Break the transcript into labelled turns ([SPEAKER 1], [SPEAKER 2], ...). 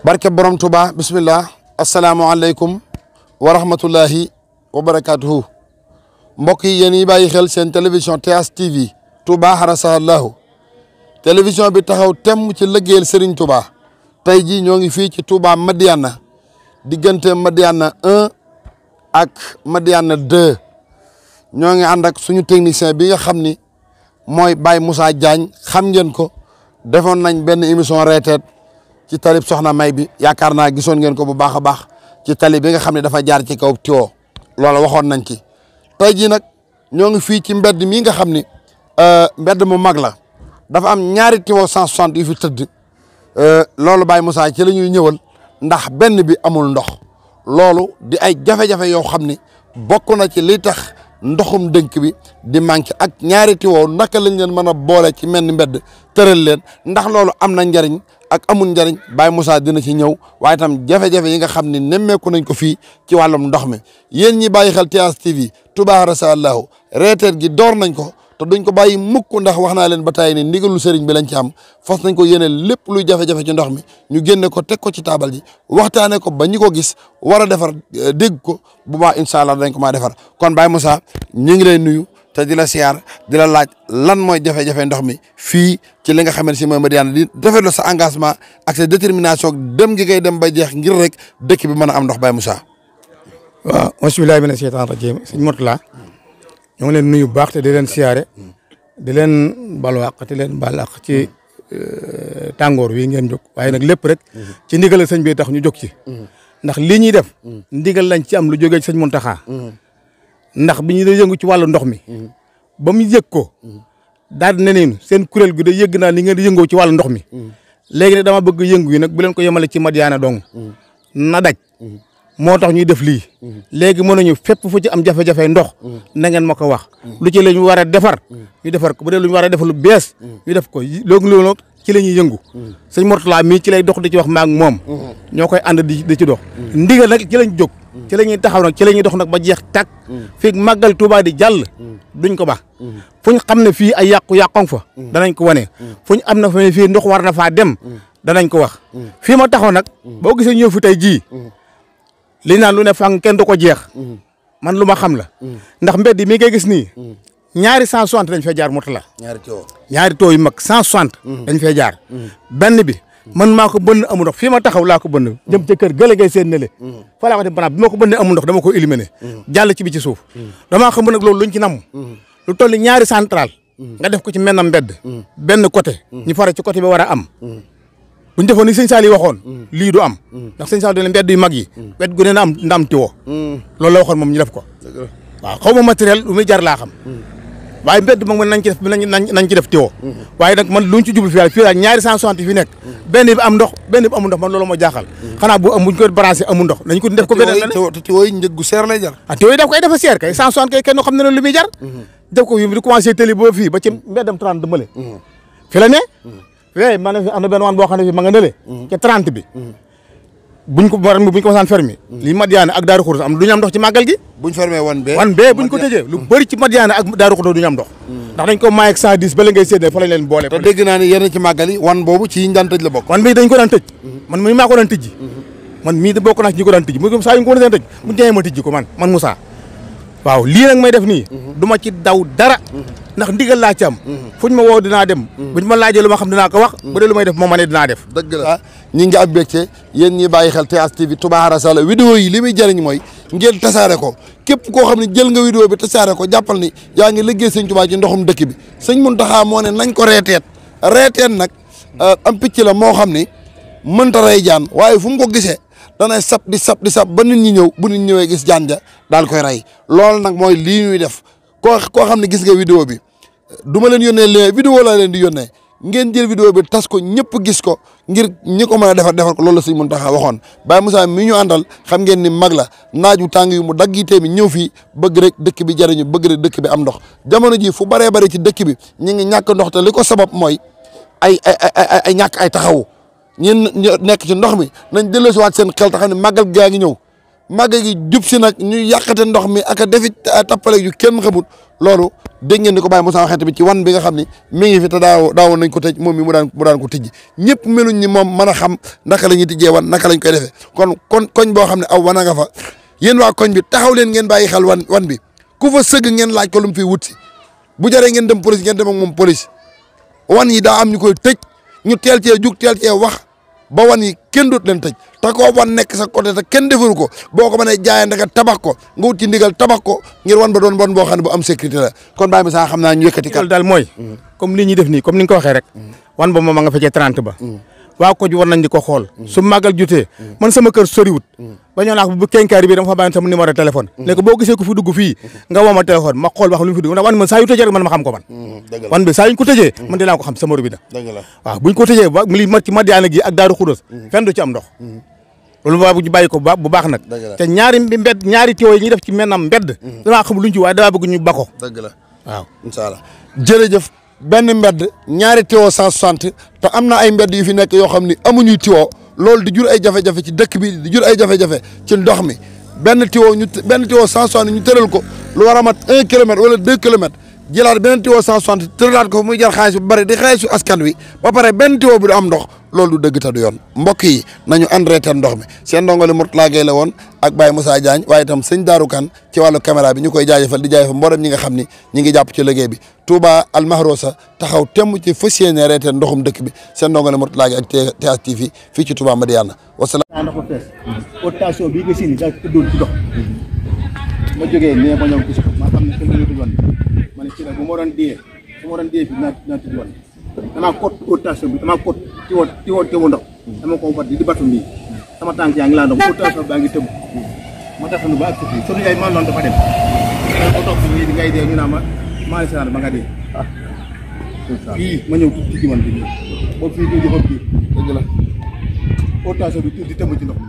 [SPEAKER 1] barke borom Touba bismillah asalaamaaleykum wa rahmatullahi wa barakatuhu mbokk yi yéen yi bàyyi xel seen télévision TH TV Touba Harasahallahu télévision bi taxaw temm ci liggéeyal Serigne Touba tey jii ñoo ngi fii ci Touba Madiyana diggante Madiyana 1 ak Madiyana 2 ñoo ngi ànd ak suñu technicien bi nga xam ni mooy Baye Moussa Diagne xam ngeen ko defoon nañ benn émission reeteet ci talib soxna May bi yaakaar naa gisoon ngeen ko bu baax a baax ci tali bi nga xam ne dafa jaar ci kaw tiwo loolu waxoon nañ ci tey jii nag ñoo ngi fii ci mbedd mii nga xam ni mbedd mu mag la dafa am ñaari tiwo 160 yu fi tëdd loolu Baye Moussa ci la ñuy ñëwal ndax benn bi amul ndox loolu di ay jafe-jafe yoo xam ni bokk na ci li tax ndoxum dënk bi di manqué ak ñaari tiwo naka lañ leen mën a boole ci mel ni mbedd tëral leen ndax loolu am na njariñ ak amul njariñ Baye Moussa dina ci ñëw waaye itam jafe-jafe yi nga xam ne nemmeeku nañ ko fii ci wàllum ndox mi yéen ñi bàyyi xel TH TV Touba Harasahallahu reeteet gi door nañ ko te duñ ko bàyyi mukk ndax wax naa leen ba tey ni ndigalu sëriñ bi lañ ci am fas nañ ko yéene lépp luy jafe-jafe ci ndox mi ñu génne ko teg ko ci taabal ji waxtaane ko ba ñu ko gis war a defar dégg ko bu baax incha allah dañ ko maa defar kon Baye Moussa ñu ngi lay nuyu te di la siyaar di la laaj lan mooy jafe-jafe ndox mi fii ci li nga xamante si mooy Madiyana di rafetlu sa engagement ak sa détermination dem gi koy dem ba jeex ngir rek dëkk bi mën a am ndox Baye Moussa.
[SPEAKER 2] waaw bismillaahi mina sheytaani rajiim sëñ Mourtala ñoo ngi leen nuyu bu baax te di leen siyaare di leen balu àq te leen baal àq ci tàngoor wi ngeen jóg waaye nag lépp rek ci ndigal sëñ bi tax ñu jóg ci ndax lii ñuy def ndigal lañ ci am lu jógee ci sëñ Mountakha ndax bi ñu da yëngu ci wàllu ndox mi ba mu yëg ko daal di ne leen seen kuréel gi da yëgg naa li ngeen di yëngoo ci wàllu ndox mi léegi nag dama bëgg yëngu yi nag bu leen ko yemale ci Madiyana dong na daj moo tax ñuy def lii léegi mën nañu fépp fu ci am jafe-jafe ndox na ngeen ma ko wax lu ci la ñu war a defar ñu defar ko bu dee lu ñu war a defar lu bees ñu def ko loolu ci la ñuy yëngu sëñ Mourtala mii ci lay dox di ci wax maak moom ñoo koy ànd di ci dox ndigal nag ci lañ jóg ci la ñuy taxaw nag ci la ñuy dox nag ba jeex tàkk fii màggal Touba di jàll duñ ko baax fu ñu xam ne fii ay yàqu-yàqoŋ fa danañ ko wane fu ñu am na fa fii ndox war na faa dem danañ ko wax fii ma taxaw nag boo gisee ñëw fi tey jii li naan lu ne fang kenn du ko jeex man lu ma xam la ndax mbedd mi ngay gis nii ñaari 160 dañ fay jaar Mourtala ñaari too yu mag 160 dañ fay jaar benn bi man maa ko bënn amu ndox fii ma taxaw laa ko bënn jëm ca kër gële gay seen nele fa laa ko def banaab bi ma ko bënnee amu ndox dama ko éliminer jàll ci bi ci suuf damaa xam nag loolu luñ ci namm lu toll ñaari central nga def ko ci mennam mbedd benn côté ñu fara ci côté bi war a am bu ñu defoon ni sëñ Saliou waxoon lii du am ndax sëñ Saliou dane mbedd yu mag yi wet gu ne na am ndam tiwo loolu la waxoon moom ñu def ko waaw xaw ma matériel lu muy jar laa xam waaye mbedd moom nañ ci def nañ ci def tiwo waaye nag man luñ ci jublu fii daal ñaari 160 fi nekk benn bi am ndox benn bi amul ndox man loolu moo jaaxal xanaa buñ ko branché amul ndox nañ ko def ko beneen
[SPEAKER 1] te tiwo yi njëg gu seer lay jar
[SPEAKER 2] tiwo yi daf koy dafa seer kay 160 kay kenn xam ne lu muy jar def ko di commencé tëli ba fii ba ci mbeddam 30 dëmbale fi la ne man am na benn waan boo xam ne fii ma nga nële ca 30 bi buñ ko masaan fermé li Madiyana ak Daaru Xudoos am du ñu am ndox ci màggal gi
[SPEAKER 1] buñ fermé wan
[SPEAKER 2] bee buñ ko tëjee lu bëri ci Madiyana ak Daaru Xudoos du ñu am ndox ndax dañ ko maay ak 110 ba la ngay séddee fa lañ leen boole
[SPEAKER 1] te dégg naa ni yenn ci màggal yi wan boobu ci yiñ daan tëj la bokk
[SPEAKER 2] wan bii dañ ko daan tëj man mii maa ko daan tëjji man mii da bokk naa ci ñi ko daan tëjji mu saa yu ko daan tëj mu ñëwee ma tëjji ko man Moussa waaw lii nag may def nii du ma ci daw dara ndax ndigal laa ci am fuñ ma woo dinaa dem buñ ma laajee lu ma xam dinaa ko wax bu dee lu may def moom ma ne dinaa def
[SPEAKER 1] dëgg la ñi ngi ab bégte yéen ñi bàyyi xel TH TV Touba Harasahallahu vidéo yi li muy jëriñ mooy ngeen tasaare ko képp koo xam ne jël nga vidéo bi tasaare ko jàppal ni yaa ngi liggéey sëñ Touba ci ndoxum dëkk bi sëñ Mountakha moo ne nañ ko reeteet nag am picc la moo xam ni mënta rey jaan waaye fu mu ko gisee danay sap di sap ba nit ñi ñëw bu nit ñëwee gis jaan ja daal koy rey loolu nag mooy lii ñuy def koo xam ne gis nga vidéo bi du ma leen yónnee lee vidéo laa leen di yónnee ngeen jël vidéo bi tas ko ñëpp gis ko ngir ñi ko mën a defar ko loolu la sëñ Mountakha waxoon Baye Moussa mi ñu àndal xam ngeen ni mag la naaju tàng yu mu dagg yitee mi ñëw fii bëgg rek dëkk bi jariñu bëgg rek dëkk bi am ndox jamono ji fu baree bari ci dëkk bi ñi ngi ñàkk ndox te li ko sabab mooy ay ñàkk ay taxawu ñun nekk ci ndox mi nañ delloosiwaat seen xel te xam ne màggal gaa ngi ñëw màggal gi jub si nag ñu yàqate ndox mi ak a defi tappale yu kenn xamut loolu dégg ngeen ni ko Baye Moussa waxee tamit ci wan bi nga xam ni mi ngi fi te daawoon nañ ko tëj moom mi mu daan ko tijji ñëpp meluñ ni moom mën a xam naka la ñuy tijjee wan naka lañ koy defee kon koñ boo xam ne aw wana nga fa yéen waa koñ bi taxaw leen ngeen bàyyi xel wan bi ku fa sëgg ngeen laaj ko lu mu fiy wut si bu jaree ngeen dem police ngeen dem ak moom police wan yi daa am ñu koy tëj ñu teel cee wax ba wan yi kenn doot leen tëj te koo wan nekk sa côté te kenn defaru ko boo ko mënee jaayante nga tabax ko nga wut ci ndigal tabax ko ngir wan ba doon bon boo xam ne bu am sécurité la kon Baye Moussa xam naa ñu yëkkati kat
[SPEAKER 2] loolu daal mooy comme li ñuy def nii comme ni nga ko waxee rek wan ba moom ma nga fekkee 30 ba waa ko ji war nañ di ko xool su màggal jutee man sama kër soriwut ba ñëw naa ko bu kenkaari bi dama fa bàyyi sama numéro téléphone ne ko boo gisee ku fi dugg fii nga woo ma téléphone ma xool wax lu mu fi dugg ndax wan man saa yu tëjee rek man ma xam ko man wan bi saa yuñ ko tëjee man dinaa ko xam sama robinet waaw buñ ko tëjee ba li mat ci Madiana gi ak Daaru Xudoos fenn du ci am ndox loolu waa bu ñu bàyyi ko bu baax nag te ñaari tiwo yi ñuy def ci mennam mbedd damaa xam luñ ci waaye damaa bëgg ñu bako
[SPEAKER 1] dëgg la
[SPEAKER 2] waaw
[SPEAKER 1] incha allah jërëjëf benn mbedd ñaari tiwo 160 te am na ay mbedd yu fi nekk yoo xam ni amuñuy tiwo loolu di jur ay jafe-jafe ci dëkk bi di jur ay jafe-jafe ci ndox mi benn tiwo 160 ñu tëral ko lu war a mat 1 kilomètre wala 2 kilomètres jëlaat benn tiwo 160 tëralaat ko fa muy jar xaalis bu bari di xaalisu askan wi ba pare benn tiwo bi du am ndox loolu du dëgg ta du yoon mbokk yi nañu andreeteen ndox mi seen ndongole Mourtala Gueye la woon ak Baye Moussa Diagne waaye itam sëñ Darou Kane ci wàllu caméra bi ñu koy jaajëfal di jaajëfal mboolem ñi nga xam ni ñi ngi jàpp ci liggéey bi Touba Al Mahrousa taxaw temm ci fas yéene reeteen ndoxum dëkk bi seen ndongole Mourtala Gueye ak TS TV fii ci Touba Madiyana wasalaam
[SPEAKER 3] ndox ko fees rotation bii nga sini da tëddoon ci dox ma jógee nee ba ñëw gis ko ma xam ne ko ñu yoon ma ne ci la bu ma doon dee fi naa tëdd woon damaa kot rotation bi damaa kot tiwo ndox dama ko wat di batu nii sama tànk yaa ngi laa ndox rotation baa ngi tëb ma defanu ba ak fii sonu yaay man loon dafa dem ko toog fi di ngay dee ñu naa ma maa ngi seetaan ba nga dee fii ma ñëw ci man bi boobu fii di joxoon fii dëgg la rotation bi di tëb ci ndox mi